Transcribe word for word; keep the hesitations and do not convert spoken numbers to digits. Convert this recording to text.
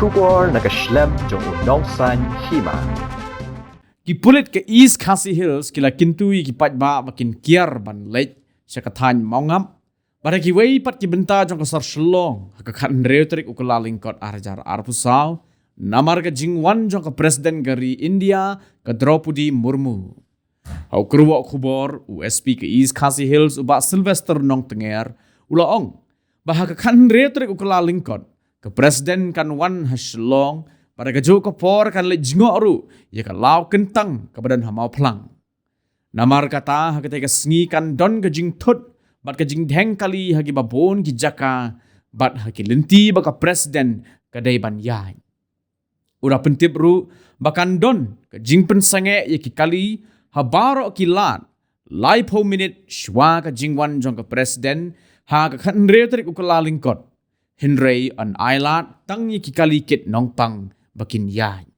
Khubor na ka shlem jong u Nongsaiñ Hima. Ki pulit ka East Khasi Hills ki la kyntu ïa ki paidbah ba kin kiar ban leit sha ka thaiñ Mawngap bad ha kiwei pat ki bynta jong ka sor Shillong ha ka khathynriew tarik u Kyllalyngkot arhajar arphew saw, namar ka jingwan jong ka President ka ri India, ka Droupadi Murmu. Ha u kyrwoh khubor, u S P ka East Khasi Hills, u Bah Sylvester Nongtnger, u la ong ba ha ka khathynriew tarik u Kyllalyngkot, ka President kan wan ha Shillong, bad ha kajuh ka por kan leit jngoh ruh ïa ka law kyntang kaba don ha Mawphlang. Namar kata, ha katei ka sngi kan don ka jingthut bad ka jingdheng kali ha kiba bun ki jaka bad ha ki lynti ba ka President ka dei ban ïaid. U la pyntip ruh ba kan don ka jingpynsangeh ïa ki kali ha baroh ki lad laiphew minit shwa ka jingwan jong ka President ha ka khathynriew tarik u Kyllalyngkot. Hynrei yn ailad tang ïa ki kali kit nongpang ba kin ïaid.